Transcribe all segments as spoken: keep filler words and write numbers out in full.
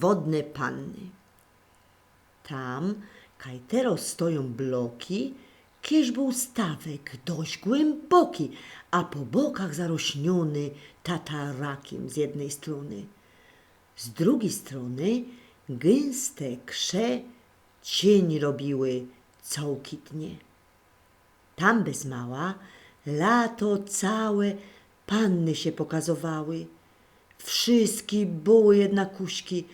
Wodne panny. Tam, kaj teroz stojōm bloki, kejś bōł stawek dość głymbōki, a po bokach zarośniōny tatarakiym z jednyj strōny. Z drugij strōny gynste krze cień robiły cołki dnie. Tam bez mała lato cołke panny sie pokazowały. Wszyjske były jednakuśki,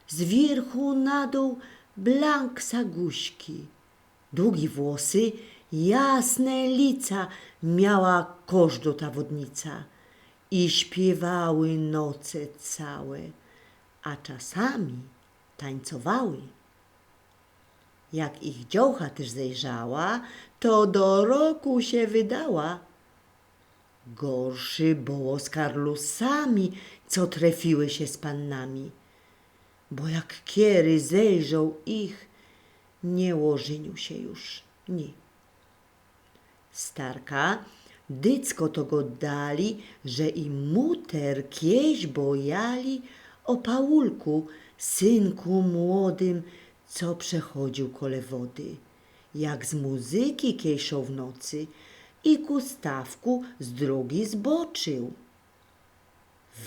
z wiyrchu na dōł blank saguśki. Dugi włosy, jasne lica miała kożdŏ ta wodnica. I śpiywały noce cołke, a czasami tańcowały. Jak ich dziołcha tyż zejrzała, to do roku sie wydała. Gorszy było z karlusami, co trefiły sie z pannami, bo jak kiery zejrzoł ich, niy ôżyniōł sie już ni. Starka, dycko to gŏdali, że i muter kejś bojali ô Paulku, synku młodym, co przechodziył kole wody, jak z muzyki kejś szoł w nocy i ku stawku z drogi zbocziył.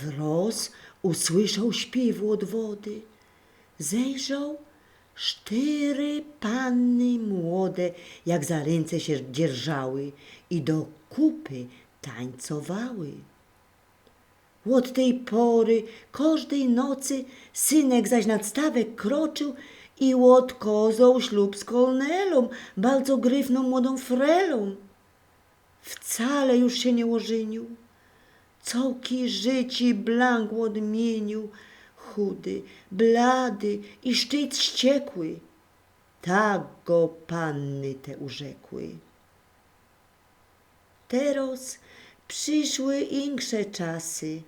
Wroz usłyszoł śpiyw ôd wody. Zejrzoł, sztyry panny młode, jak za rynce sie dzierżały i do kupy tańcowały. Ôd tyj pory kożdyj nocy synek zaś nad stawek krocziył i ôdkozoł ślub z kolnelōm, bardzo gryfnōm młodōm frelōm. Wcale już sie niy ôżyniōł. Cołki życi blank ôdmiyniył, chudy, blady i sztyjt ściekły. Tak go panny te urzekły. Teroz prziszły insze czasy.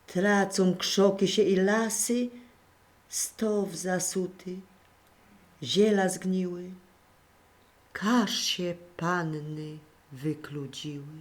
Tracōm krzoki sie i lasy, stow zasuty, ziela zgniły. Każ sie panny wykludziły.